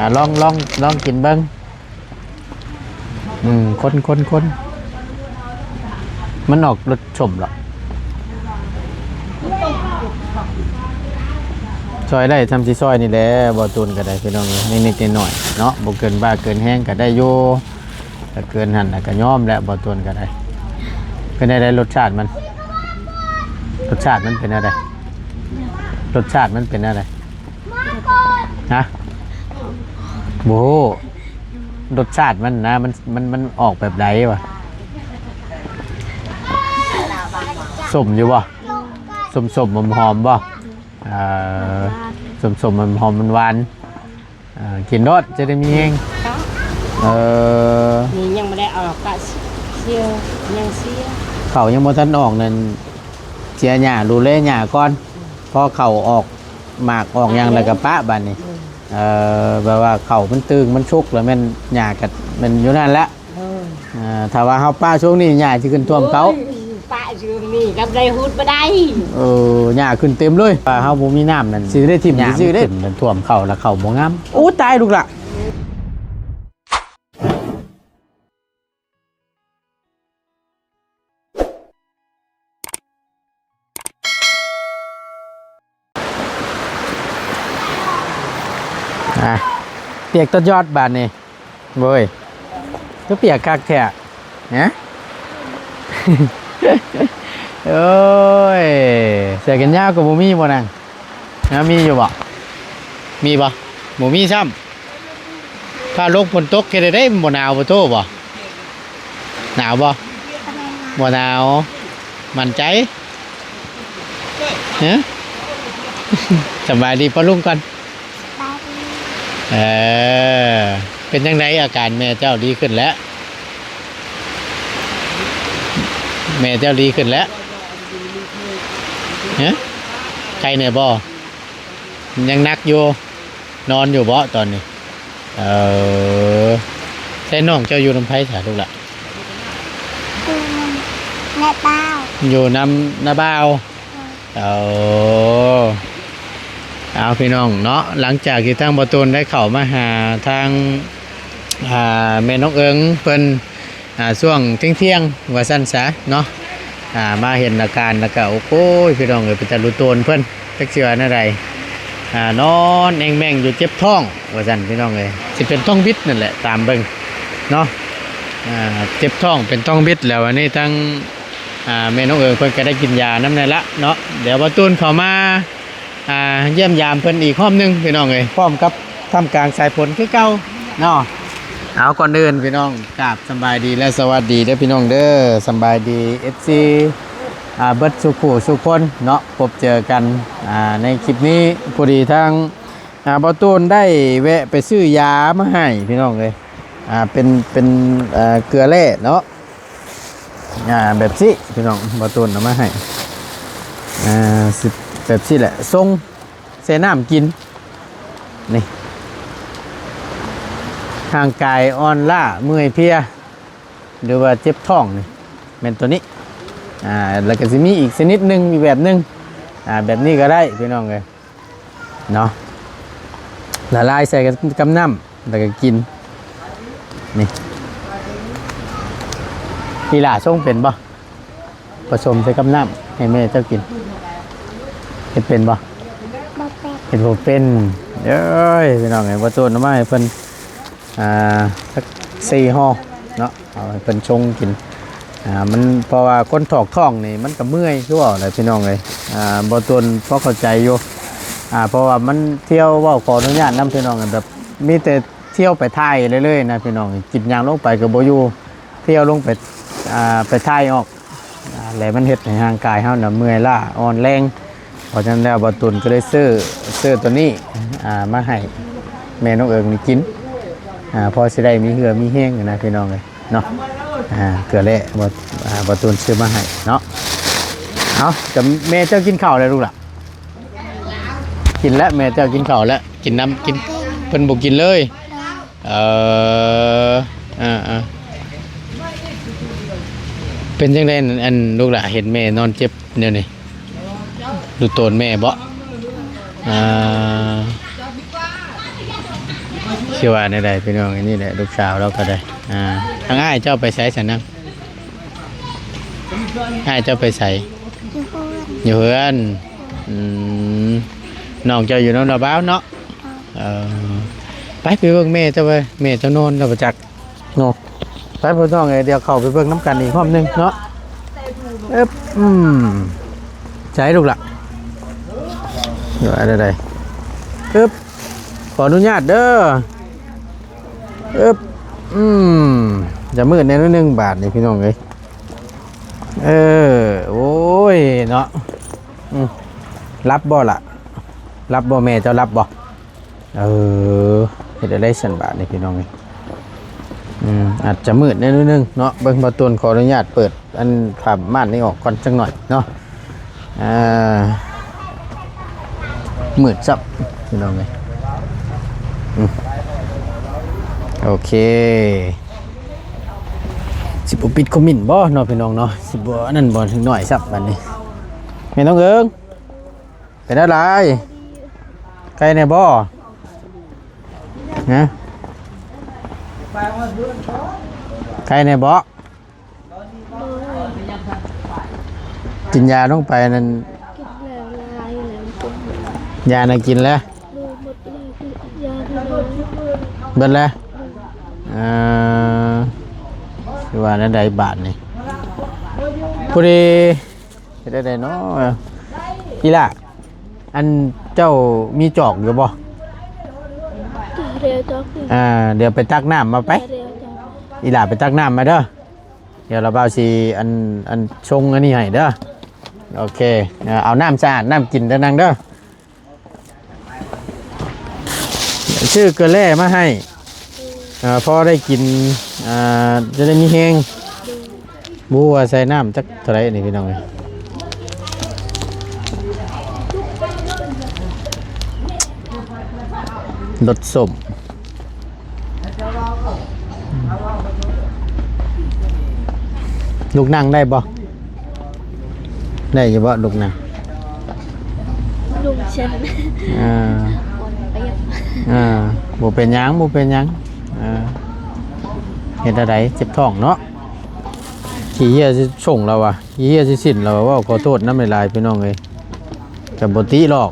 ອາ ລອງ ລອງ ລອງກິນເບິ່ງ. ອືມ ຄົນ ຄົນ ຄົນ ມັນອອກລົດສົ້ມດອກ. ຊ່ອຍໄດ້ຊ່ຳຊິຊ່ອຍນີ້ແຫຼະ ບໍ່ຕູນກໍໄດ້ ພີ່ນ້ອງເອີຍ ເລັກໆນ້ອຍໆເນາະ ບໍ່ເກີນບ້າເກີນແຮງກໍໄດ້ຢູ່. ຖ້າເກີນຫັ້ນນະກໍຍອມແຫຼະ ບໍ່ຕູນກໍໄດ້. ເປັນແນວໃດລົດຊາດມັນ? ລົດຊາດມັນເປັນແນວໃດ? ລົດຊາດມັນເປັນແນວໃດ? ຮະ? ບໍ່ຮູ້ ລົດຊາດມັນນະ ມັນ ມັນ ມັນອອກແບບໃດວະ? ສົ້ມຢູ່ບໍ່? ສົ້ມໆຫອມໆບໍ່? ເອີ ສົ້ມໆຫອມໆ ຫວານໆ. ເອີ ກິນໂລດ ຈະໄດ້ມີແຮງ. ເອີ ນີ້ຍັງບໍ່ໄດ້ອອກ ກະເສຍ ຍັງເສຍ ເຂົ້າຍັງບໍ່ທັນອອກນັ້ນ ເສຍຫຍ້າ ດູແລຫຍ້າກ່ອນ. ພໍເຂົ້າອອກໝາກອອກຫຍັງແລ້ວກໍປະບາດນີ້. ເອີ ແບບວ່າເຂົ້າມັນຕຶງ ມັນສຸກແລ້ວແມ່ນຫຍ້າກໍແມ່ນຢູ່ນັ້ນແຫຼະ. ເອີ ຖ້າວ່າເຮົາປະຊ່ວງນີ້ຫຍ້າຊິຂຶ້ນຖ້ວມເຂົ້າ. ໂອ້ຍ ປະຊ່ວງນີ້ກໍໄດ້ຮຸດບໍ່ໄດ້. ເອີ ຫຍ້າຂຶ້ນເຕັມເລີຍ ວ່າເຮົາບໍ່ມີນ້ຳນັ້ນ ຊິໄດ້ຖິ້ມຊື່ໆເດ້ ຖ້ວມເຂົ້າແລ້ວເຂົ້າບໍ່ງາມ. ໂອ້ ຕາຍລູກຫຼ້າ. ອ່ະ ປຽກຕະຍອດບາດນີ້. ໂອ້ຍ ຄືປຽກຄັກແທ້ ຮະ? ໂອ້ຍ ເສື້ອແຂນຍາວກໍບໍ່ມີບໍ່ນາງ? ນະ ມີຢູ່ບໍ່? ມີບໍ່? ບໍ່ມີຊ້ຳ. ຟ້າລົງຝົນຕົກເຮັດໃດ ມັນບໍ່ໜາວບໍ່ໂທ້ບໍ່? ໜາວບໍ່? ບໍ່ໜາວ. ໝັ້ນໃຈ? ຮະ? ສະບາຍດີປ້າລຸງກ່ອນ. ສະບາຍດີ. ເອີ ເປັນຈັ່ງໃດອາການແມ່ເຈົ້າ ດີຂຶ້ນແລ້ວ? ແມ່ເຈົ້າດີຂຶ້ນແລ້ວ? ຮະ? ໄຄແດ່ບໍ່? ຍັງໜັກຢູ່ ນອນຢູ່ບໍ່ຕອນນີ້? ເອີ ແຕ່ນ້ອງເຈົ້າຢູ່ນຳໃຜຊະລູກຫຼ້າ? ຢູ່ນຳນ້າບ່າວ. ເອີ ເອົາ ເອົາ ພີ່ນ້ອງເນາະ ຫຼັງຈາກທີ່ທາງບໍ່ຕູນໄດ້ເຂົ້າມາຫາທາງ ອ່າ ແມ່ນ້ອງເອີງເພິ່ນ ອ່າ ຊ່ວງທ່ຽງໆ ວ່າຊັ້ນຊະເນາະ ອ່າ ມາເຫັນອາການແລ້ວກະ ໂອ້ໂຫ ພີ່ນ້ອງເອີຍ ເປັນຕາລຸໂຕນເພິ່ນ ຈັກຊິວ່າແນວໃດ ອ່າ ນອນແອງແມ່ງຢູ່ ເຈັບທ້ອງວ່າຊັ້ນ ພີ່ນ້ອງເອີຍ ຊິເປັນທ້ອງບິດນັ້ນແຫຼະ ຕາມເບິ່ງເນາະ ອ່າ ເຈັບທ້ອງ ເປັນທ້ອງບິດ ແລ້ວອັນນີ້ທາງ ອ່າ ແມ່ນ້ອງເອີງເພິ່ນກໍໄດ້ກິນຢານຳແດ່ລະເນາະ ດຽວບ່າວຕູນເຂົ້າມາ ອ່າ ຢ້ຽມຢາມເພິ່ນອີກຮອບໜຶ່ງ ພີ່ນ້ອງເອີຍ ພ້ອມກັບທ່າມກາງສາຍຝົນຄືເກົ່າເນາະ. ເອົາ ກ່ອນອື່ນ ພີ່ນ້ອງ ກາບສຳບາຍດີ ແລະ ສະຫວັດດີເດີ ພີ່ນ້ອງເດີ ສຳບາຍດີ ເອັຟຊີ ອ່າ ເບິດສູ່ຜູ້ສູ່ຄົນເນາະ ພົບເຈີກັນ ອ່າ ໃນຄລິບນີ້ ພໍດີທາງ ອ່າ ບ່າວຕູນໄດ້ແວະໄປຊື້ຢາມາໃຫ້ ພີ່ນ້ອງເອີຍ ອ່າ ເປັນ ເປັນ ເອີ ເກືອແຮ່ເນາະ. ອ່າ ແບບຊີ້ ພີ່ນ້ອງ ບ່າວຕູນເອົາມາໃຫ້ ອ່າ ຊິ ແບບຊີ້ແຫຼະ ຊົງໃສ່ນ້ຳກິນ ນີ້ ຮ່າງກາຍອ່ອນລ້າເມື່ອຍເພຍ ຫຼືວ່າເຈັບທ້ອງນີ້ ແມ່ນໂຕນີ້ ອ່າ ແລ້ວກໍຊິມີອີກຊະນິດໜຶ່ງ ອີກແບບໜຶ່ງ ອ່າ ແບບນີ້ກໍໄດ້ ພີ່ນ້ອງເອີຍ. ເນາະ ລະລາຍໃສ່ກັບ ກັບນ້ຳ ແລ້ວກໍກິນ ນີ້ ອີຫຼ້າຊົງເປັນບໍ່? ປະສົມໃສ່ກັບນ້ຳໃຫ້ແມ່ເຈົ້າກິນ ເຮັດເປັນບໍ່? ບໍ່ເປັນ ເຮັດບໍ່ເປັນ. ເອີຍ ພີ່ນ້ອງເອີຍ ບ່າວຕູນເອົາມາໃຫ້ເພິ່ນ ອ່າ ຈັກສີ່ຫໍ່ເນາະ ເອົາໃຫ້ເພິ່ນຊົງກິນ ອ່າ ມັນ ເພາະວ່າຄົນຖອກທ້ອງນີ້ມັນກໍເມື່ອຍ ຄືເວົ້າແຫຼະ ພີ່ນ້ອງເອີຍ ອ່າ ບ່າວຕູນພໍເຂົ້າໃຈຢູ່ ອ່າ ເພາະວ່າມັນທ່ຽວ ເວົ້າຂໍອະນຸຍາດນຳ ພີ່ນ້ອງ ແບບມີແຕ່ທ່ຽວໄປຖ່າຍເລື້ອຍໆນະ ພີ່ນ້ອງ ກິນຫຍັງລົງໄປກໍບໍ່ຢູ່ ທ່ຽວລົງໄປ ອ່າ ໄປຖ່າຍອອກ ອ່າ ແລະມັນເຮັດໃຫ້ຮ່າງກາຍເຮົານະເມື່ອຍລ້າອ່ອນແຮງ. ເພາະສະນັ້ນແລ້ວ ບ່າວຕູນກໍເລີຍຊື້ ຊື້ໂຕນີ້ ອ່າ ມາໃຫ້ແມ່ນ້ອງເອີງນີ້ກິນ ອ່າ ພໍຊິໄດ້ມີເຫື່ອມີແຮງນະ ພີ່ນ້ອງເອີຍເນາະ. ອ່າ ເກືອແຮ່ ບ່າວ ອ່າ ບ່າວຕູນຊື້ມາໃຫ້ເນາະ. ເອົາ ກໍແມ່ເຈົ້າກິນເຂົ້າແລ້ວລູກຫຼ້າ? ກິນແລ້ວ ແມ່ເຈົ້າກິນເຂົ້າແລ້ວ ກິນນ້ຳ ກິນ ເພິ່ນບໍ່ກິນເລີຍ. ເອີ ອ່າ ອ່າ ເປັນຈັ່ງໃດ ອັນ ອັນ ລູກຫຼ້າເຫັນແມ່ນອນເຈັບແນວນີ້? ດູໂຕນແມ່ບໍ? ອ່າ ຄືວ່າແນວໃດພີ່ນ້ອງ? ອັນນີ້ແຫຼະລູກສາວລາວກໍໄດ້. ອ່າ ທາງອ້າຍເຈົ້າໄປໃສຊັ້ນນະ? ອ້າຍເຈົ້າໄປໃສ? ຢູ່ເຮືອນ ຢູ່ເຮືອນ. ອືມ ນ້ອງເຈົ້າຢູ່ນຳລາວບ່າວເນາະ? ເອີ ໄປ ໄປເບິ່ງແມ່ເຈົ້າໄປ ແມ່ເຈົ້ານອນແລ້ວບໍ່ຈັກເນາະ. ໄປພໍ່ນ້ອງເອີຍ ດຽວເຂົ້າໄປເບິ່ງນຳກັນອີກຮອບໜຶ່ງເນາະ. ອຶບ ອືມ ໃສລູກລະ? ຢູ່ອັນໃດ? ອຶບ ຂໍອະນຸຍາດເດີ. ອຶບ ອືມ ຈະມືດແດ່ໜ້ອຍໜຶ່ງບາດນີ້ພີ່ນ້ອງເອີຍ. ເອີ ໂອ້ຍເນາະ. ອືມ ຫຼັບບໍ່ລະ? ຫຼັບບໍ່ ແມ່ເຈົ້າຫຼັບບໍ່? ເອີ ເຮັດແນວໃດຊັ້ນບາດນີ້ພີ່ນ້ອງເອີຍ? ອືມ ອາດຈະມືດແດ່ໜ້ອຍໜຶ່ງເນາະ. ເບິ່ງ ບ່າວຕຸ່ນຂໍອະນຸຍາດເປີດອັນຜ້າມ່ານນີ້ອອກກ່ອນຈັກໜ້ອຍເນາະ. ອ່າ ມືດຊັບພີ່ນ້ອງເອີຍ. ອືມ ໂອເຄ ຊິບໍ່ປິດຄອມເມັນບໍ່ເນາະພີ່ນ້ອງເນາະ? ຊິບໍ່ອັນນັ້ນບໍ່ ເດັກນ້ອຍຊັບບາດນີ້. ແມ່ນ້ອງເອີງ ເປັນອະໄລ? ໄຄແດ່ບໍ່? ຮະ? ໄຄແດ່ບໍ່? ກິນຢາລົງໄປນັ້ນ ກິນແລ້ວ ລາຍແລ້ວ ຢານະກິນແລ້ວ? ໂດຍ ໝົດແລ້ວ ຢານະ ເບິດແລ້ວ? ເອີ ຄືວ່າແນວໃດບາດນີ້? ພໍດີ ເຮັດໄດ້ເນາະ. ອີຫຼ້າ ອັນເຈົ້າມີຈອກຢູ່ບໍ່? ດຽວຈອກ ອ່າ ດຽວໄປຕັກນ້ຳມາໄປ. ດຽວຈອກ ອີຫຼ້າໄປຕັກນ້ຳມາເດີ. ດຽວລາວບ່າວຊິອັນ ອັນຊົງອັນນີ້ໃຫ້ເດີ. ໂອເຄ ເອົານ້ຳສະອາດ ນ້ຳກິນເດີນາງເດີ. ຊື້ເກືອແຮ່ມາໃຫ້ ເອີ ພໍໄດ້ກິນ ອ່າ ຈະໄດ້ມີແຮງ. ບໍ່ຮູ້ວ່າໃສ່ນ້ຳຈັກເທົ່າໃດນີ້ພີ່ນ້ອງເອີຍ. ລົດສົ້ມ. ລູກນັ່ງໄດ້ບໍ່? ໄດ້ຢູ່ບໍ່ລູກນັ່ງ? ລຸງເຊັນ ອ່າ ບໍ່ເປັນຫຍັງ ບໍ່ເປັນຫຍັງ. ອ່າ ເຮັດແນວໃດ ເຈັບທ້ອງເນາະ. ຂີ້ເຫື່ອຊິສົ່ງແລ້ວວ່າ ຂີ້ເຫື່ອຊິສິ້ນແລ້ວວ່າ. ເວົ້າຂໍໂທດນຳຫຼາຍໆ ພີ່ນ້ອງເອີຍ ກໍບໍ່ຕິຫຼອກ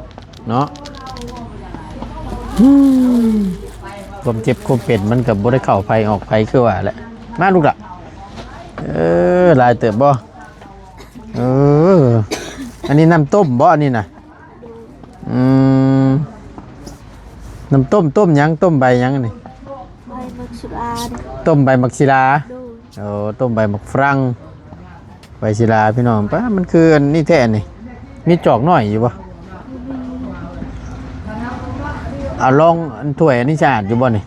ເນາະ. ຄວາມເຈັບຄວາມເປັນມັນກໍບໍ່ໄດ້ເຂົ້າໃຜອອກໃຜ ຄືວ່າແຫຼະ. ມາລູກລະ. ເອີ ຫຼາຍເຕີບບໍ່? ເອີ ອັນນີ້ນ້ຳຕົ້ມບໍ່ ອັນນີ້ນະ? ອືມ ນ້ຳຕົ້ມ ຕົ້ມຫຍັງ? ຕົ້ມໃບຫຍັງອັນນີ້? ໃບໝາກສີລາ. ຕົ້ມໃບໝາກສີລາ. ໂດຍ ໂອ້ ຕົ້ມໃບໝາກຝຣັ່ງ ໃບສີລາ ພີ່ນ້ອງ. ປ້າ ມັນຄືອັນນີ້ແທ້ນີ້. ມີຈອກນ້ອຍຢູ່ບໍ່? ເອົາລອງອັນຖ້ວຍອັນນີ້ສະອາດຢູ່ບໍ່ນີ້?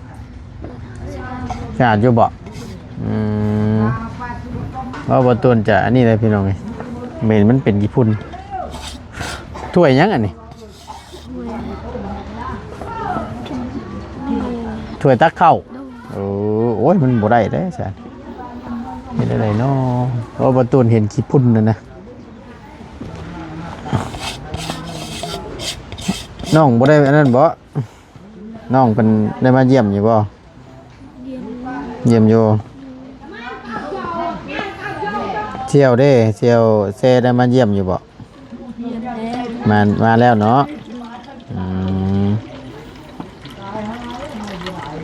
ສະອາດຢູ່ບໍ່? ອືມ ເວົ້າບໍ່ຕົນຈະອັນນີ້ເລີຍ ພີ່ນ້ອງເອີຍ. ແມ່ນ ມັນເປັນຂີ້ຝຸ່ນ. ຖ້ວຍຫຍັງອັນນີ້? ຖ້ວຍຕັກເຂົ້າ. ໂອ້ ໂອ້ຍ ມັນບໍ່ໄດ້ເດ້ຊັ້ນ. ເຮັດແນວໃດເນາະ? ເພາະວ່າບໍ່ຕົນເຫັນຂີ້ຝຸ່ນນັ້ນນະ. ນ້ອງບໍ່ໄດ້ອັນນັ້ນບໍ່? ນ້ອງເພິ່ນໄດ້ມາຢ້ຽມຢູ່ບໍ່? ຢ້ຽມຢູ່. ສ່ຽວເດ້ ສ່ຽວແຊໄດ້ມາຢ້ຽມຢູ່ບໍ່? ມາ ມາແລ້ວເນາະ. ອືມ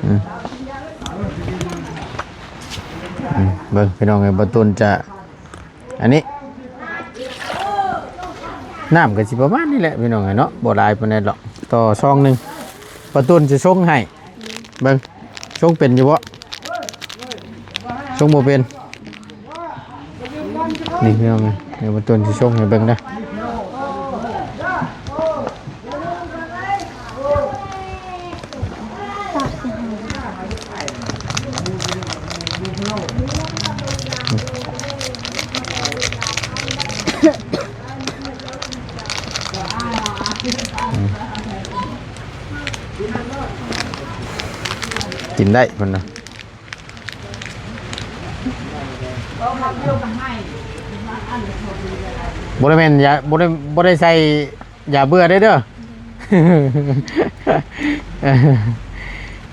ອືມ ອືມ ເບິ່ງພີ່ນ້ອງເອີຍ ບໍ່ຕຸນຈະ ອັນນີ້ ນ້ຳກໍຊິປະມານນີ້ແຫຼະພີ່ນ້ອງເອີຍເນາະ ບໍ່ຫຼາຍປານໃດດອກ. ຕໍ່ຊອງໜຶ່ງ ປະຕູນຊິຊົງໃຫ້ເບິ່ງ ຊົງເປັນຢູ່ບໍ່? ຊົງບໍ່ເປັນ. ນີ້ພີ່ນ້ອງເອີຍ ດຽວປະຕູນຊິຊົງໃຫ້ເບິ່ງເດີ. ກິນໄດ້ເພິ່ນນະ. ບໍ່ໄດ້ແມ່ນຢາ ບໍ່ໄດ້ ບໍ່ໄດ້ໃສ່ຢາເບື່ອເດ້ເດີ.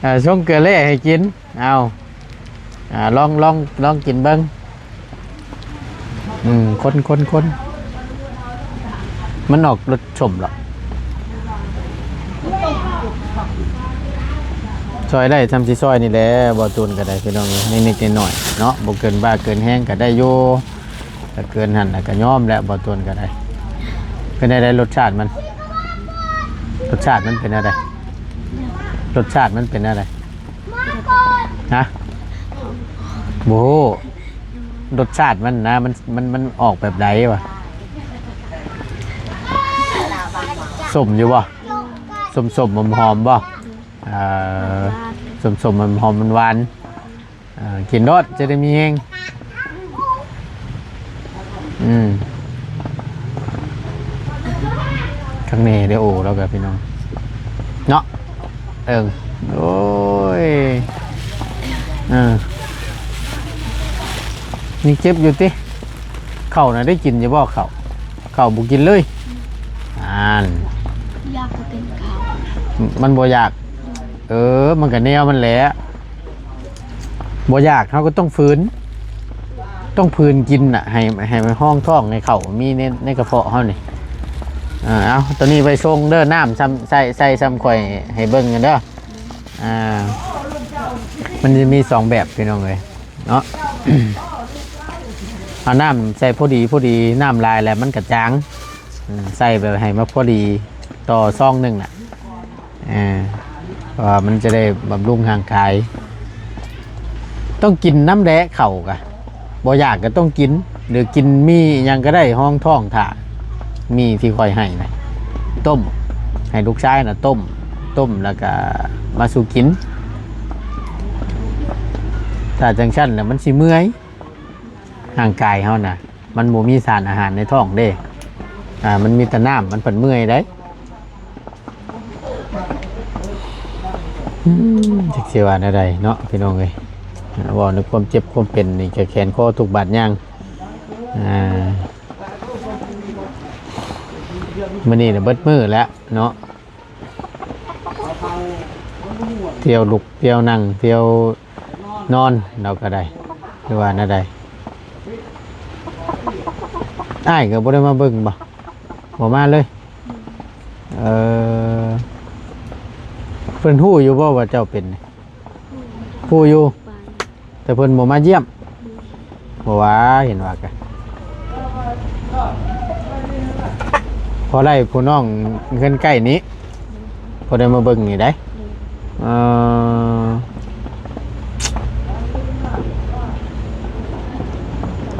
ເອີ ເອີ ຊົງເກືອແຮ່ໃຫ້ກິນ. ເອົາ ອ່າ ລອງ ລອງ ລອງກິນເບິ່ງ. ອືມ ຄົນ ຄົນ ຄົນ ມັນອອກລົດສົ້ມເນາະ. ຊ່ອຍໄດ້ຊ່ຳຊິຊ່ອຍນີ້ແຫຼະ ບໍ່ຕູນກໍໄດ້ ພີ່ນ້ອງເອີຍ ນິດໆໜ້ອຍໆເນາະ. ບໍ່ເກີນບ້າເກີນແຮງກໍໄດ້ຢູ່ ຖ້າເກີນຫັ້ນລະກໍຍອມແຫຼະ ບໍ່ຕູນກໍໄດ້. ເປັນແນວໃດລົດຊາດມັນ? ລົດຊາດມັນເປັນແນວໃດ? ລົດຊາດມັນເປັນແນວໃດ? ຮະ? ບໍ່ຮູ້ ລົດຊາດມັນນະ ມັນ ມັນ ມັນອອກແບບໃດວະ? ສົ້ມຢູ່ບໍ່? ສົ້ມໆຫອມໆບໍ່? ເອີ ສົ້ມໆຫອມໆ ຫວານໆ. ເອີ ກິນໂລດ ຈະໄດ້ມີແຮງ. ອືມ ຄັກແນ່ເດ້ ໂອ້ ລາວກໍ ພີ່ນ້ອງເນາະ. ເອີ ໂອ້ຍ ເອີ ຍັງເຈັບຢູ່ຕິ? ເຂົ້ານະໄດ້ກິນຢູ່ບໍ່? ເຂົ້າ ເຂົ້າບໍ່ກິນເລີຍ. ອ່ານ ຢາກກໍກິນເຂົ້າ ມັນບໍ່ຢາກ. ເອີ ມັນກໍແນວມັນແຫຼະ ບໍ່ຢາກເຮົາກໍຕ້ອງຝືນ ຕ້ອງຝືນກິນນະ ໃຫ້ ໃຫ້ມັນຮອງທ້ອງ ໃຫ້ເຂົ້າມີໃນ ໃນກະເພາະເຮົານີ້. ເອີ ເອົາ ໂຕນີ້ໄວ້ຊົງເດີ ນ້ຳຊ່ຳ ໃສ່ ໃສ່ຊ່ຳຂ້ອຍໃຫ້ເບິ່ງກັນເດີ. ອ່າ ມັນຈະມີສອງແບບ ພີ່ນ້ອງເອີຍເນາະ. ເອົານ້ຳໃສ່ພໍດີ ພໍດີ ນ້ຳຫຼາຍແລ້ວມັນກະຈາງ. ອືມ ໃສ່ແບບໃຫ້ມັນພໍດີຕໍ່ຊອງໜຶ່ງນະ. ເອີ ເພາະວ່າມັນຈະໄດ້ບຳລຸງຮ່າງກາຍ. ຕ້ອງກິນນຳແຫຼະເຂົ້າກະ ບໍ່ຢາກກໍຕ້ອງກິນ ຫຼືກິນໝີ່ຫຍັງກໍໄດ້ຮອງທ້ອງ. ຖ້າໝີ່ທີ່ຂ້ອຍໃຫ້ນະ ຕົ້ມ ໃຫ້ລູກຊາຍນະຕົ້ມ ຕົ້ມແລ້ວກະມາສູ່ກິນ. ຖ້າຈັ່ງຊັ້ນແລ້ວມັນຊິເມື່ອຍ ຮ່າງກາຍເຮົານະ ມັນບໍ່ມີສານອາຫານໃນທ້ອງເດ້. ອ່າ ມັນມີແຕ່ນ້ຳ ມັນພັດເມື່ອຍໄດ໋. ອືມ ຈັກຊິວ່າແນວໃດເນາະ ພີ່ນ້ອງເອີຍ. ອ່າ ເວົ້າໃນຄວາມເຈັບຄວາມເປັນນີ້ ຈະແຂນຄໍທຸກບາດຍ່າງ. ອ່າ ມື້ນີ້ນະເບິດມື້ແລ້ວເນາະ ທ່ຽວລຸກ ທ່ຽວນັ່ງ ທ່ຽວນອນ ລາວກໍໄດ້ ຫຼືວ່າແນວໃດ? ອ້າຍກໍບໍ່ໄດ້ມາເບິ່ງບໍ່? ບໍ່ມາເລີຍ. ເອີ ເພິ່ນຮູ້ຢູ່ບໍ່ວ່າເຈົ້າເປັນ? ຮູ້ຢູ່ ແຕ່ເພິ່ນບໍ່ມາຢ້ຽມ. ບໍ່ວ່າ ເຫັນວ່າກະ ພໍໄດ້ຜູ້ນ້ອງເຮືອນໃກ້ນີ້ ພໍໄດ້ມາເບິ່ງນີ້ໄດ໋. ເອີ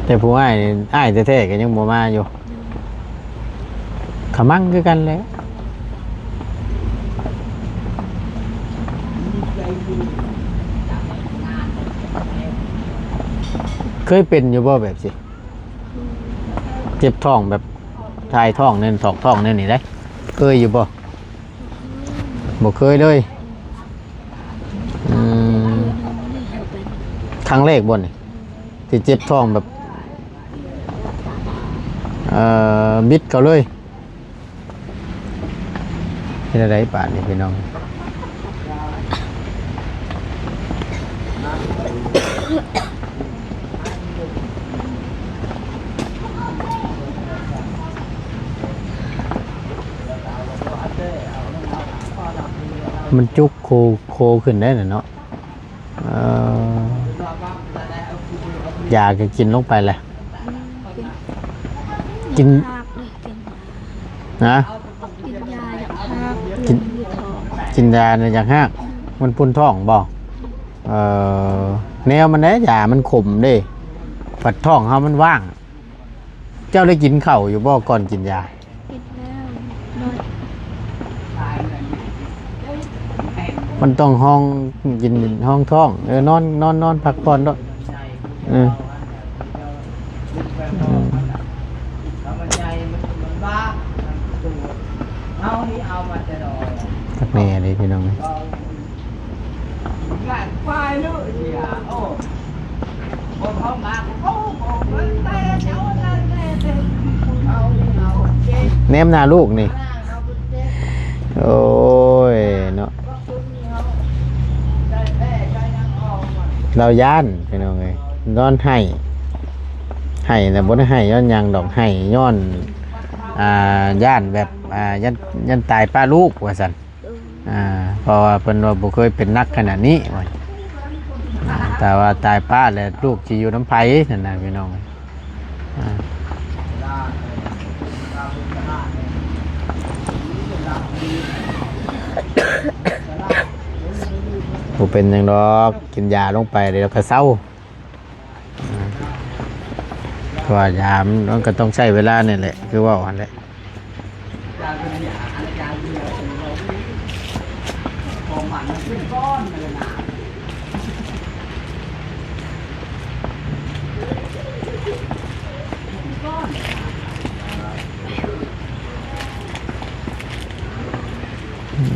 ແຕ່ຜູ້ອ້າຍນີ້ ອ້າຍແທ້ໆກໍຍັງບໍ່ມາຢູ່. ຂະມັງຄືກັນແຫຼະ. ເຄີຍເປັນຢູ່ບໍ່ແບບຊີ້? ເຈັບທ້ອງແບບຖ່າຍທ້ອງແນວນີ້ ຖອກທ້ອງແນວນີ້ໄດ໋ ເຄີຍຢູ່ບໍ່? ບໍ່ເຄີຍເລີຍ. ອືມ ຄັ້ງແລກບໍ່ນີ້ ທີ່ເຈັບທ້ອງແບບ ເອີ ບິດເຂົ້າເລີຍ? ເຮັດແນວໃດບາດນີ້ພີ່ນ້ອງ? ມັນຈຸກໂຄ ໂຄຂຶ້ນໄດ໋ນະເນາະ. ເອີ ຢາກໍກິນລົງໄປແຫຼະ. ກິນ ຮາກເລີຍ ກິນ ຮະ? ກິນຢາຢາກຮາກ ກິນ ຢູ່ທ້ອງ ກິນຢານະຢາກຮາກ. ມັນປຸ້ນທ້ອງບໍ່? ເອີ ແນວມັນແຫຼະ ຢາມັນຂົມເດ້ ບັດທ້ອງເຮົາມັນວ່າງ. ເຈົ້າໄດ້ກິນເຂົ້າຢູ່ບໍ່ກ່ອນກິນຢາ? ກິນແລ້ວ ນອນ ມັນຕ້ອງຮອງກິນຮອງທ້ອງ. ເອີ ນອນ ນອນ ນອນພັກຜ່ອນໂລດ. ເອີ ເອີ ຄັກແນ່ເດ້ພີ່ນ້ອງ. ແນມໜ້າລູກນີ້ ໂອ້ຍເນາະ. ລາວຢ້ານພີ່ນ້ອງເອີຍ ນອນໄຫ້ ໄຫ້ນະ ບໍ່ໄດ້ໄຫ້ຍ້ອນຫຍັງດອກ ໄຫ້ຍ້ອນ ອ່າ ຢ້ານແບບ ອ່າ ຢ້ານ ຢ້ານຕາຍປະລູກວ່າຊັ້ນ. ໂດຍ ອ່າ ເພາະວ່າເພິ່ນວ່າບໍ່ເຄີຍເປັນໜັກຂະໜາດນີ້ວ່າ ຖ້າວ່າຕາຍປະແລ້ວລູກຊິຢູ່ນຳໃຜຊັ້ນນະພີ່ນ້ອງ. ອ່າ ບໍ່ເປັນຫຍັງດອກ ກິນຢາລົງໄປແລ້ວກໍເຊົາ. ອ່າ ເພາະວ່າຢາມັນ ມັນກໍຕ້ອງໃຊ້ເວລານີ້ແຫຼະ ຄືເວົ້າຫັ້ນແຫຼະ.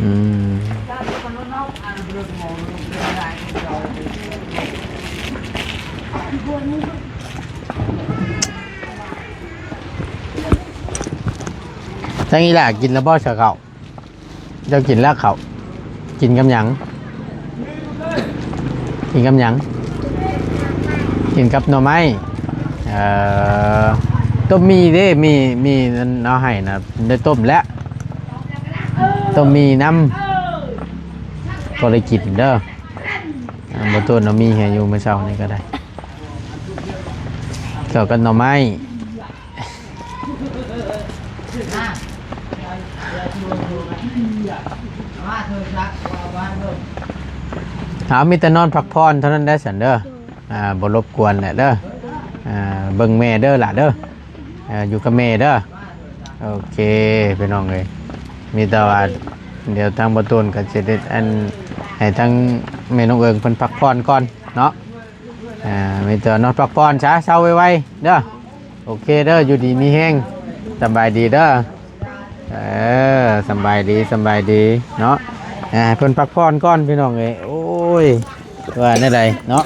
ອືມ ທາງອີ່ຫຼ້າກິນແລ້ວບໍ່ ຊາເຂົ້າ? ເຈົ້າກິນແລ້ວເຂົ້າ ກິນກັບຫຍັງ? ກິນກັບຫຍັງ? ກິນກັບໜໍ່ໄມ້. ເອີ ຕົ້ມໝີ່ເດ້ ໝີ່ ໝີ່ນັ້ນເອົາໃຫ້ນະ ໄດ້ຕົ້ມແລ້ວ ຕົ້ມໝີ່ນຳ ພໍໄດ້ກິນເດີ. ອ່າ ບໍ່ໂຕນເອົາໝີ່ໃຫ້ຢູ່ມື້ເຊົ້ານີ້ກໍໄດ້ ເຂົ້າກັບໜໍ່ໄມ້. ເອົາ ມີແຕ່ນອນພັກຜ່ອນເທົ່ານັ້ນແຫຼະຊັ້ນເດີ. ໂດຍ ອ່າ ບໍ່ລົບກວນແຫຼະເດີ. ອ່າ ເບິ່ງແມ່ເດີຫຼ້າເດີ. ເອີ ຢູ່ກັບແມ່ເດີ. ໂອເຄ ພີ່ນ້ອງເອີຍ ມີແຕ່ວ່າດຽວທາງບໍ່ໂຕນກໍຊິໄດ້ອັນ ໃຫ້ທາງແມ່ນ້ອງເອີງເພິ່ນພັກຜ່ອນກ່ອນເນາະ. ອ່າ ມີແຕ່ນອນພັກຜ່ອນຊະ ເຊົາໄວໆເດີ. ໂອເຄເດີ ຢູ່ດີມີແຮງ ສະບາຍດີເດີ. ເອີ ສະບາຍດີ ສະບາຍດີເນາະ. ອ່າ ໃຫ້ເພິ່ນພັກຜ່ອນກ່ອນພີ່ນ້ອງເອີຍ. ໂອ້ຍ ວ່າແນວໃດເນາະ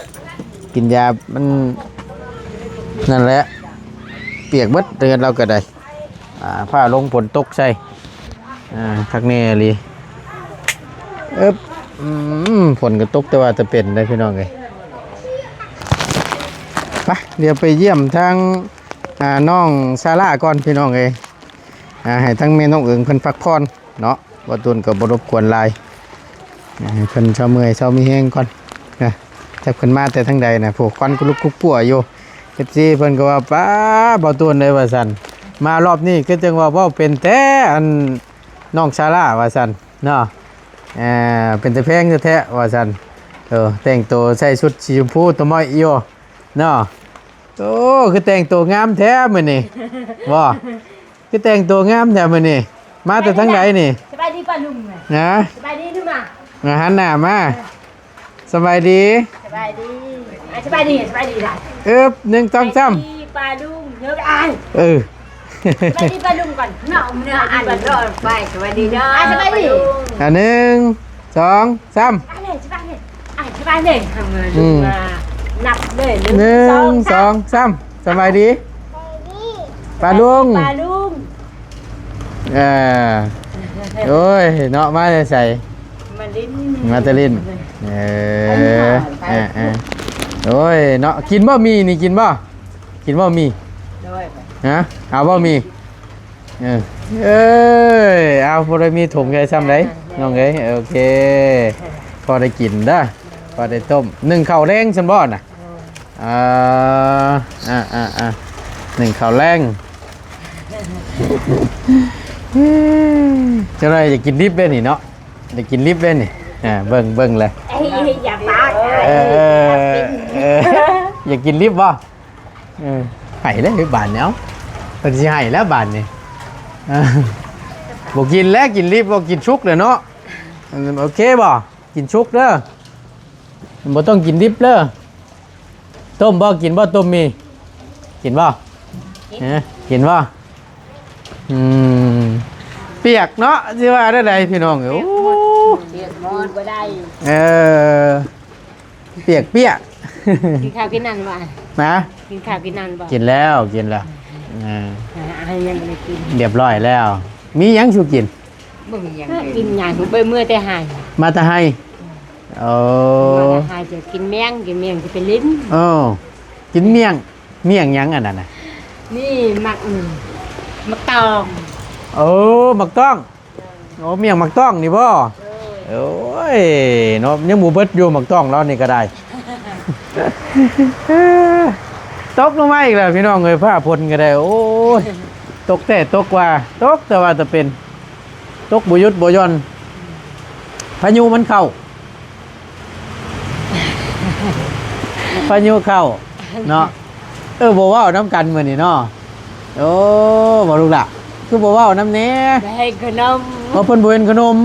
ກິນຢາມັນ ນັ້ນແຫຼະ ປຽກເບິດເຮືອນລາວກໍໄດ້. ອ່າ ຟ້າລົງຝົນຕົກໃສ່ ອ່າ ຄັກແນ່ອີ່ຫຼີ. ເອີບ ອືມ ຝົນກໍຕົກແຕ່ວ່າແຕ່ເປັນເດ້ພີ່ນ້ອງເອີຍ. ໄປ ດຽວໄປຢ້ຽມທາງ ອ່າ ນ້ອງຊາລາກ່ອນພີ່ນ້ອງເອີຍ. ອ່າ ໃຫ້ທາງແມ່ນ້ອງເອີງເພິ່ນພັກຜ່ອນເນາະ. ບໍ່ຕູນກໍບໍ່ລົບກວນຫຼາຍ ໃຫ້ເພິ່ນເຊົາເມື່ອຍເຊົາມີແຮງກ່ອນນະ. ຈັກເພິ່ນມາແຕ່ທາງໃດນະ ໂອ້ ຄວັນລຸກຄຸກປົວຢູ່. ເອັຟຊີເພິ່ນກໍວ່າ ປ້າ ບໍ່ຕູນເອີຍ ວ່າຊັ້ນ ມາລອບນີ້ຄືຈັ່ງວ່າເວົ້າເປັນແທ້ ອັນ ນ້ອງຊາລາ ວ່າຊັ້ນເນາະ. ເປັນຕາແພງແທ້ໆ ວ່າຊັ້ນ. ເອີ ແຕ່ງໂຕໃສ່ຊຸດສີຊົມພູຕະມ້ອຍຢູ່ເນາະ. ໂອ້ ຄືແຕ່ງໂຕງາມແທ້ມື້ນີ້ ບໍ່? ຄືແຕ່ງໂຕງາມແທ້ມື້ນີ້ ມາແຕ່ທາງໃດນີ້? ສະບາຍດີປ້າລຸງ ນະ ສະບາຍດີໜຶ່ງມາ ມາຫັນໜ້າມາ. ສະບາຍດີ ສະບາຍດີ ອ່ະ ສະບາຍດີ ສະບາຍດີຫຼາຍ. ເອີບ ໜຶ່ງ ສອງ ສາມ ສະບາຍດີປ້າລຸງເດີ. ເອີ ສະບາຍດີປ້າລຸງກ່ອນເນາະ. ເນາະ ອັນເນາະ ໄປ ສະບາຍດີເດີ ອ່ະ ສະບາຍດີ ອ່ະ ໜຶ່ງ ສອງ ສາມ ສະບາຍດີ ສະບາຍດີ ອ່ະ ສະບາຍດີ. ອືມ ລຸງມານັບເລີຍ ໜຶ່ງ ໜຶ່ງ ສອງ ສອງ ສາມ ສາມ ສະບາຍດີ ປ້າລຸງ ປ້າລຸງ. ເອີ ໂອ້ຍ ເນາະ ມາແຕ່ໃສ? ມາຫຼິ້ນ ມາແຕ່ຫຼິ້ນ. ເອີ ເອີ ເອີ ໂອ້ຍ ເນາະ ກິນບໍ່ໝີ່ນີ້ ກິນບໍ່? ກິນບໍ່ໝີ່? ໂດຍ ຮະ ເອົາບໍ່ໝີ່? ເອີ ເອີຍ ເອົາ ບໍ່ໄດ້ມີຖົງໃຫຍ່ຊ່ຳໃດ ອ່າ ນ້ອງເອີຍ. ໂອເຄ ພໍໄດ້ກິນເດີ ພໍໄດ້ຕົ້ມ. ໜຶ້ງເຂົ້າແລງຊັ້ນບໍ່ນະ? ອ່າ ອ່າ ໜຶ້ງເຂົ້າແລງ. ຈັກໜ້ອຍຢາກກິນດິບເດ້ນີ້ເນາະ ຢາກກິນດິບເດ້ນີ້. ອ່າ ເບິ່ງ ເບິ່ງແຫຼະ ເອີ ຢາກກິນດິບບໍ່? ເອີ ໄຫ້ແລ້ວບາດນີ້ ເອົາ ເພິ່ນຊິໃຫ້ແລ້ວບາດນີ້. ບໍ່ກິນແລ້ວ ກິນດິບ ບໍ່ກິນສຸກແລ້ວເນາະ. ໂອເຄບໍ່? ກິນສຸກເດີ ບໍ່ຕ້ອງກິນດິບເດີ. ຕົ້ມບໍ່? ກິນບໍ່? ຕົ້ມໝີ່ ກິນບໍ່? ກິນ ເອີ ກິນບໍ່? ອືມ ປຽກເນາະ ຊິວ່າແນວໃດພີ່ນ້ອງເອີຍ. ໂອ້ ປຽກໝົດ ບໍ່ໄດ້ ເອີ ປຽກໆ. ກິນຂ້າວກິນນ້ຳບໍ່? ນະ ກິນຂ້າວກິນນ້ຳບໍ່? ກິນແລ້ວ ກິນແລ້ວ. ເອີ ອ່າ ໃຫ້ຍັງບໍ່ໄດ້ກິນ ຮຽບຮ້ອຍແລ້ວ. ມີຫຍັງສູ່ກິນ? ບໍ່ມີຫຍັງກິນຫຍັງ ໄປເມືອແຕ່ໄຮ່ ມາແຕ່ໄຮ່. ໂອ້ ມາແລ້ວຫາຈະກິນແມງ ກິນແມງຊິໄປຫຼິ້ນ. ເອີ ກິນມ້ຽງ ມ້ຽງຫຍັງອັນນັ້ນນະ? ນີ້ໝາກ ໝາກຕອງ. ໂອ້ ໝາກຕອງ. ໂອ້ ມ້ຽງໝາກຕອງນີ້ບໍ່? ໂອ້ຍ ໂອ້ຍເນາະ ຍັງບໍ່ເບິດຢູ່ໝາກຕອງລາວນີ້ກໍໄດ້. ຕົກລົງມາອີກແລ້ວພີ່ນ້ອງເອີຍ ຟ້າຝົນກໍໄດ້. ໂອ້ຍ ຕົກແທ້ຕົກວ່າ ຕົກແຕ່ວ່າແຕ່ເປັນ ຕົກບໍ່ຢຸດບໍ່ຢ່ອນ. ພາຍຸມັນເຂົ້າ ພາຍຸເຂົ້າເນາະ. ເອີ ບໍ່ເວົ້ານຳກັນມື້ນີ້ເນາະ. ໂອ້ ບໍ່ລູກຫຼ້າ ຄືບໍ່ເວົ້ານຳແດ່? ບໍ່ເຫັນຂະໜົມ. ເພາະເພິ່ນບໍ່ເຫັນຂະໜົມ.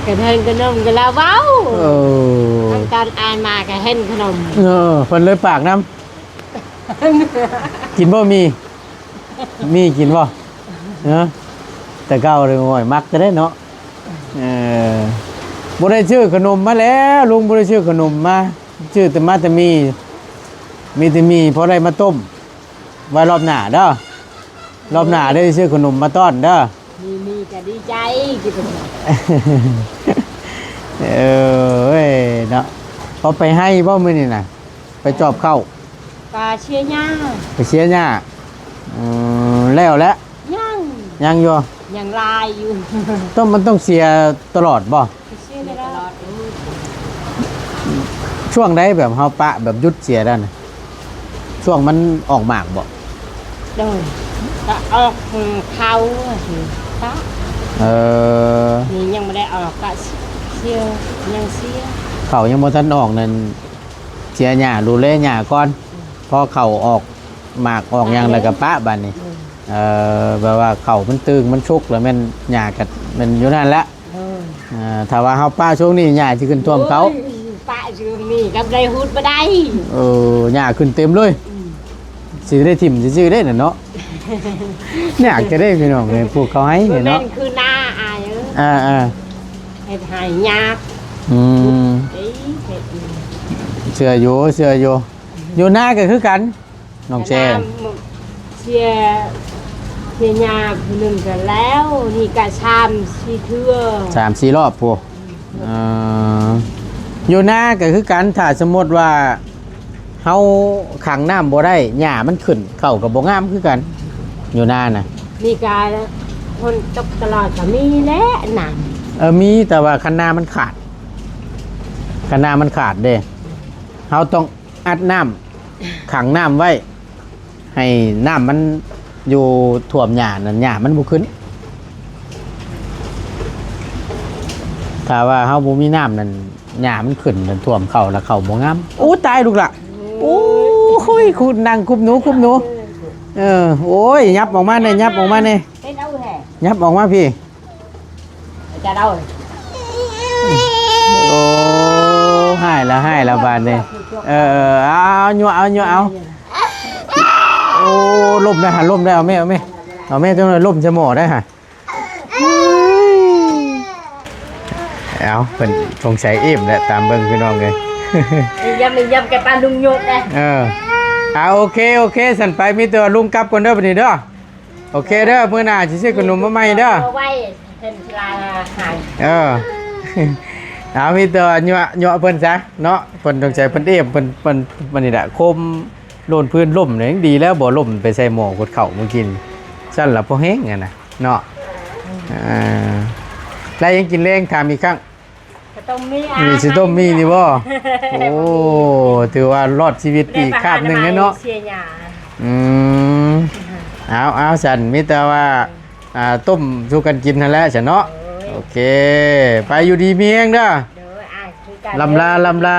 ກະເຫັນຂະໜົມກໍລາວເວົ້າ. ເອີ ທາງການອາຍມາກະເຫັນຂະໜົມ. ເອີ ເພິ່ນເລີຍປາກນຳ. ກິນບໍ່ໝີ່? ໝີ່ກິນບໍ່? ເນາະ ແຕ່ເກົ່າເລີຍ ໂອ້ຍ ມັກແທ້ເນາະ. ເອີ ບໍ່ໄດ້ຊື້ຂະໜົມມາແລ້ວ ລຸງບໍ່ໄດ້ຊື້ຂະໜົມມາ ຊື້ແຕ່ ມາແຕ່ໝີ່ ມີແຕ່ໝີ່ພໍໄດ້ມາຕົ້ມ ໄວ້ລອບໜ້າເດີ ລອບໜ້າໄດ້ຊື້ຂະໜົມມາຕ້ອນເດີ. ມີ ມີກໍດີໃຈ ກິນ. ເອີຍເນາະ ເອົາໄປໄຮ່ບໍ່ມື້ນີ້ນະ? ໄປຈອບເຂົ້າ ກະເສຍຫຍ້າ ໄປເສຍຫຍ້າ. ເອີ ແລ້ວແຫຼະ? ຍັງ ຍັງຢູ່ ຍັງຫຼາຍຢູ່. ຕ້ອງ ມັນຕ້ອງເສຍຕະຫຼອດບໍ່? ເສຍຕະຫຼອດ. ຊ່ວງໃດແບບເຮົາປະແບບຢຸດເສຍໄດ້ນະ? ຊ່ວງມັນອອກໝາກບໍ່? ໂດຍ ກະອອກເຂົ້າປະ. ເອີ ນີ້ຍັງບໍ່ໄດ້ອອກ ກະເສຍ ຍັງເສຍ ເຂົ້າຍັງບໍ່ທັນອອກນັ້ນ ເສຍຫຍ້າ ດູແລຫຍ້າກ່ອນ. ອືມ ພໍເຂົ້າອອກໝາກອອກຫຍັງແລ້ວກໍປະບາດນີ້. ອືມ ເອີ ແບບວ່າເຂົ້າມັນຕຶງມັນສຸກແລ້ວແມ່ນຫຍ້າກໍແມ່ນຢູ່ນັ້ນແຫຼະ. ເອີ ຖ້າວ່າເຮົາປະຊ່ວງນີ້ຫຍ້າຊິຂຶ້ນຖ້ວມເຂົ້າ. ໂອ້ຍ ປະຊ່ວງນີ້ກໍໄດ້ຮຸດບໍ່ໄດ້. ເອີ ຫຍ້າຂຶ້ນເຕັມເລີຍ. ອືມ ຊິໄດ້ຖິ້ມຊື່ໆເດ້ນັ້ນເນາະ. ຍາກຈະໄດ້ພີ່ນ້ອງເອີຍ ປູກເຂົ້າໄຮ່ນີ້ເນາະ. ຄືນາອາຍເອີຍ ອ່າໆ ເຮັດໄຮ່ຍາກ. ອືມ ເອີຍ ເຮັດ ເຊື່ອຢູ່ ເຊື່ອຢູ່. ຢູ່ນາກໍຄືກັນ ນ້ອງແຊ. ເສຍ ເສຍຫຍ້າຜູ້ໜຶ່ງກໍແລ້ວ ນີ້ກໍສາມສີ່ເທື່ອ ສາມສີ່ລອບພຸ້ນ. ເອີ ຢູ່ນາກໍຄືກັນ ຖ້າສົມມຸດວ່າເຮົາຂັງນ້ຳບໍ່ໄດ້ ຫຍ້າມັນຂຶ້ນ ເຂົ້າກໍບໍ່ງາມຄືກັນ ຢູ່ນານະ. ນີ້ກໍຝົນຕົກຕະຫຼອດກໍມີແຫຼະນ້ຳ. ເອີ ມີ ແຕ່ວ່າຄັນນາມັນຂາດ ຄັນນາມັນຂາດເດ້ ເຮົາຕ້ອງ ອັດນ້ຳ ຂັງນ້ຳໄວ້ ໃຫ້ນ້ຳມັນຢູ່ຖ້ວມຫຍ້ານັ້ນ ຫຍ້າມັນບໍ່ຂຶ້ນ. ຖ້າວ່າເຮົາບໍ່ມີນ້ຳນັ້ນ ຫຍ້າມັນຂຶ້ນ ຖ້ວມເຂົ້າ ແລ້ວເຂົ້າບໍ່ງາມ. ໂອ້ ຕາຍລູກຫຼ້າ. ໂອ້ຍ ຄຸບນັ່ງ ຄຸບໜູ ຄຸບໜູ. ເອີ ໂອ້ຍ ຫຍັບອອກມາແດ່ ຫຍັບອອກມາແດ່ ຫຍັບອອກມາພີ້. ໂອ້ ຮ້າຍລະ ຮ້າຍລະບາດນີ້. ເອີ ເອີ ເອົາ ຍົວະເອົາ ຍົວະເອົາ. ໂອ້ ລົ້ມໄດ້ຫະ ລົ້ມໄດ້. ເອົາແມ່ ເອົາແມ່ ເອົາແມ່ ຈັ່ງນັ້ນລົ້ມໃສ່ໝໍ້ໄດ້ຫະ. ເອົາ ເພິ່ນສົງໄສອີ່ມແຫຼະ ຕາມເບິ່ງພີ່ນ້ອງເອີຍ. ຢ້ຳ ຢ້ຳແກ່ປານລຸງໂຍກເດ້. ເອີ ອ່າ ໂອເຄ ໂອເຄ ຊັ້ນໄປ ມີແຕ່ວ່າລຸງກັບກ່ອນເດີ ບັດນີ້ເດີ. ໂອເຄເດີ ມື້ໜ້າຊິຊື້ຂະໜົມມາໃໝ່ເດີ. ເອົາໄວ້ເພິ່ນລາໃຫ້. ເອີ ເອົາ ມີແຕ່ວ່າຍົວະ ຍົວະເພິ່ນຊະເນາະ. ເພິ່ນສົງໄສເພິ່ນເອບ ເພິ່ນ ເພິ່ນ ມັນນີ້ແຫຼະ ໂຄມໂລນພື້ນລົ້ມນີ້ ຍັງດີແລ້ວບໍ່ລົ້ມໄປໃສ່ໝໍ້ກົດເຂົ້າມື້ກິນ ຊັ້ນລະພໍແຮງຫັ້ນນະເນາະ. ເອີ ແລ້ວຍັງກິນແລງ ຖາມອີກຄັ້ງ. ເຂົ້າຕົ້ມໝີ່ ມີຊິຕົ້ມໝີ່ນີ້ບໍ່? ໂອ້ ຖືວ່າລອດຊີວິດໄປອີກຄາບໜຶ່ງແລ້ວເນາະ. ອືມ ເອົາ ເອົາ ຊັ້ນມີແຕ່ວ່າ ອ່າ ຕົ້ມສູ່ກັນກິນຫັ້ນແຫຼະຊັ້ນເນາະ. ໂອເຄ ໄປ ຢູ່ດີມີແຮງເດີ. ລຳລາ ລຳລາ.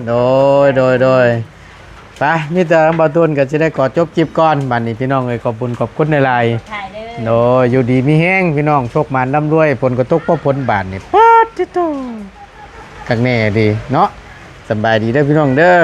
ໂດຍ ໂດຍ ໂດຍ. ໄປ ມີແຕ່ທາງບ່າວຕູນກໍຊິໄດ້ຂໍຈົບຄລິບກ່ອນ ບາດນີ້ພີ່ນ້ອງເອີຍ. ຂອບບຸນຂອບຄຸນຫຼາຍໆ. ໂດຍ ຢູ່ດີມີແຮງພີ່ນ້ອງ ໂຊກໝານລ່ຳລວຍ. ຝົນກໍຕົກພໍຝົນບາດນີ້ ປາດຕິໂຕ ຄັກແນ່ດີເນາະ. ສະບາຍດີເດີພີ່ນ້ອງເດີ.